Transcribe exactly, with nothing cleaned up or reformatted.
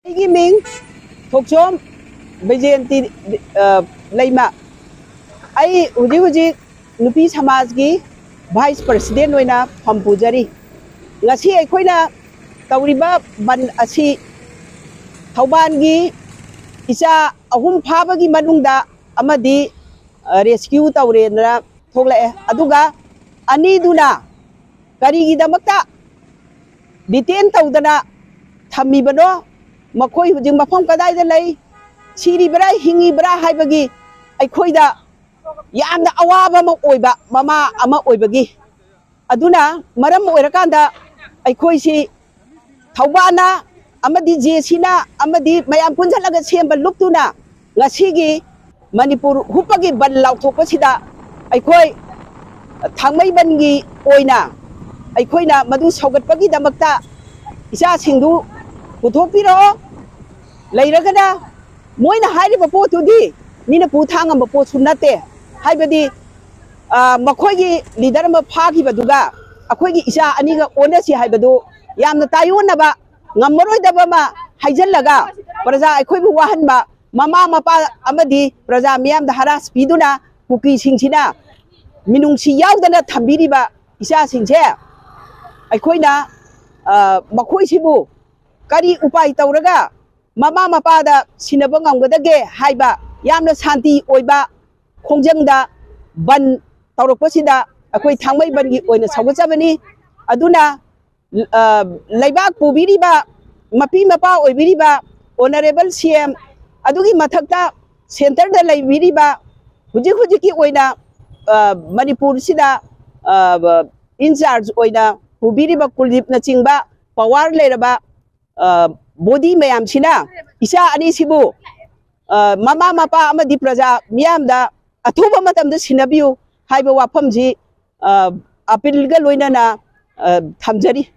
ꯑꯩꯒꯤ ꯃꯤꯡ ꯊꯣꯛꯆꯣꯝ ꯕꯩꯖꯦꯟꯇꯤ, ꯑ, ꯂꯩꯃ꯫ ꯑꯩ ꯍꯧꯖꯤꯛ ꯍꯧꯖꯤꯛ ꯅꯨꯄꯤ ꯁꯃꯥꯖꯀꯤ ꯚꯥꯏꯁ ꯄ꯭ꯔꯁꯤꯗꯦꯟ ꯑꯣꯏꯅ ꯐꯝ ꯄꯨꯖꯔꯤ꯫ ꯉꯁꯤ ꯑꯩꯈꯣꯏꯅ ꯇꯧꯔꯤꯕ ꯕꯟ ꯑꯁꯤ ꯊꯧꯕꯥꯜꯒꯤ ꯏꯆꯥ ꯑꯍꯨꯝ ꯐꯥꯕꯒꯤ ꯃꯅꯨꯡꯗ ꯑꯃꯗꯤ, ꯑ, ꯔꯦꯁꯀ꯭ꯌꯨ ꯇꯧꯔꯦꯅ ꯊꯣꯛꯂꯛꯑꯦ꯫ ꯑꯗꯨꯒ ꯑꯅꯤꯗꯨꯅ ꯀꯔꯤꯒꯤꯗꯃꯛꯇ ꯗꯤꯇꯦꯟ ꯇꯧꯗꯅ ꯊꯝꯃꯤꯕꯅꯣ? ꯃꯈꯣꯏ ꯍꯧꯖꯤꯛ ꯃꯐꯝ ꯀꯗꯥꯏꯗ ꯂꯩ? ꯁꯤꯔꯤꯕ꯭ꯔꯥ, ꯍꯤꯡꯉꯤꯕ꯭ꯔꯥ ꯍꯥꯏꯕꯒꯤ ꯑꯩꯈꯣꯏꯗ ꯌꯥꯝꯅ ꯑꯋꯥꯕ ꯑꯃ ꯑꯣꯏꯕ ꯃꯃꯥ ꯑꯃ ꯑꯣꯏꯕꯒꯤ꯫ ꯑꯗꯨꯅ ꯃꯔꯝ ꯑꯣꯏꯔꯀꯥꯟꯗ ꯑꯩꯈꯣꯏꯁꯤ ꯊꯧꯕꯥꯜꯅ ꯑꯃꯗꯤ ꯖꯦ ꯁꯤꯅ ꯑꯃꯗꯤ ꯃꯌꯥꯝ ꯄꯨꯟꯁꯤꯜꯂꯒ ꯁꯦꯝꯕ ꯂꯨꯞꯇꯨꯅ ꯉꯁꯤꯒꯤ ꯃꯅꯤꯄꯨꯔ ꯍꯨꯞꯄꯒꯤ ꯕꯟ ꯂꯥꯎꯊꯣꯛꯄꯁꯤꯗ ꯑꯩꯈꯣꯏ ꯊꯥꯡꯃꯩꯕꯟꯒꯤ ꯑꯣꯏꯅ ꯑꯩꯈꯣꯏꯅ ꯃꯗꯨ ꯁꯧꯒꯠꯄꯒꯤꯗꯃꯛꯇ ꯏꯆꯥꯁꯤꯡꯗꯨ ꯄꯨꯊꯣꯛꯄꯤꯔꯛꯑꯣ꯫ ꯂꯩꯔꯒꯅ ꯃꯣꯏꯅ ꯍꯥꯏꯔꯤꯕ ꯄꯣꯠꯇꯨꯗꯤ ꯃꯤꯅ ꯄꯨ ꯊꯥꯡꯉꯝꯕ ꯄꯣꯠꯁꯨ ꯅꯠꯇꯦ꯫ ꯍꯥꯏꯕꯗꯤ, ꯑ, ꯃꯈꯣꯏꯒꯤ ꯂꯤꯗꯔ ꯑꯃ ꯐꯥꯈꯤꯕꯗꯨꯒ ꯑꯩꯈꯣꯏꯒꯤ ꯏꯆꯥ ꯑꯅꯤꯒ ꯑꯣꯟꯅꯁꯤ ꯍꯥꯏꯕꯗꯨ ꯌꯥꯝꯅ ꯇꯥꯏꯑꯣꯟꯅꯕ, ꯉꯝꯃꯔꯣꯏꯗꯕ ꯑꯃ ꯍꯥꯏꯖꯤꯜꯂꯒ ꯄ꯭ꯔꯖꯥ ꯑꯩꯈꯣꯏꯕꯨ ꯋꯥꯍꯟꯕ, ꯃꯃꯥ ꯃꯄꯥ ꯑꯃꯗꯤ ꯄ꯭ꯔꯖꯥ ꯃꯤꯌꯥꯝꯗ ꯍꯔꯥꯁ ꯄꯤꯗꯨꯅ ꯀꯨꯀꯤꯁꯤꯡꯁꯤꯅ ꯃꯤꯅꯨꯡꯁꯤ ꯌꯥꯎꯗꯅ ꯊꯝꯕꯤꯔꯤꯕ ꯏꯆꯥꯁꯤꯡꯁꯦ ꯑꯩꯈꯣꯏꯅ, ꯑ, ꯃꯈꯣꯏꯁꯤꯕꯨ ꯀꯔꯤ ꯎꯄꯥꯏ ꯇꯧꯔꯒ ꯃꯃꯥ ꯃꯄꯥꯗ ꯁꯤꯟꯅꯕ ꯉꯝꯒꯗꯒꯦ ꯍꯥꯏꯕ ꯌꯥꯝꯅ ꯁꯥꯟꯇꯤ ꯑꯣꯏꯕ ꯈꯣꯡꯖꯪꯗ ꯕꯟ ꯇꯧꯔꯛꯄꯁꯤꯗ ꯑꯩꯈꯣꯏ ꯊꯥꯡꯃꯩꯕꯟꯒꯤ ꯑꯣꯏꯅ ꯁꯧꯒꯠꯆꯕꯅꯤ꯫ ꯑꯗꯨꯅ, ꯑ, ꯂꯩꯕꯥꯛ ꯄꯨꯕꯤꯔꯤꯕ, ꯃꯄꯤ ꯃꯄꯥ ꯑꯣꯏꯕꯤꯔꯤꯕ ꯑꯣꯅꯔꯦꯕꯜ ꯁꯤ ꯑꯦꯝ, ꯑꯗꯨꯒꯤ ꯃꯊꯛꯇ ꯁꯦꯟꯇꯔꯗ ꯂꯩꯕꯤꯔꯤꯕ, ꯍꯧꯖꯤꯛ ꯍꯧꯖꯤꯛꯀꯤ ꯑꯣꯏꯅ, ꯑ, ꯃꯅꯤꯄꯨꯔꯁꯤꯗ, ꯑ, ꯏꯟꯆꯥꯔꯖ ꯑꯣꯏꯅ ꯄꯨꯕꯤꯔꯤꯕ ꯀꯨꯜꯗꯤꯞꯅꯆꯤꯡꯕ ꯄꯋꯥꯔ ꯂꯩꯔꯕ, ꯑ, ꯕꯣꯗꯤ ꯃꯌꯥꯝꯁꯤꯅ ꯏꯆꯥ ꯑꯅꯤꯁꯤꯕꯨ, ꯑ, ꯃꯃꯥ ꯃꯄꯥ ꯑꯃꯗꯤ ꯄ꯭ꯔꯖꯥ ꯃꯤꯌꯥꯝꯗ ꯑꯊꯨꯕ ꯃꯇꯝꯗ ꯁꯤꯟꯅꯕꯤꯌꯨ ꯍꯥꯏꯕ ꯋꯥꯐꯝꯁꯤ, ꯑ, ꯑꯄꯤꯜꯒ ꯂꯣꯏꯅꯅ, ꯑ, ꯊꯝꯖꯔꯤ꯫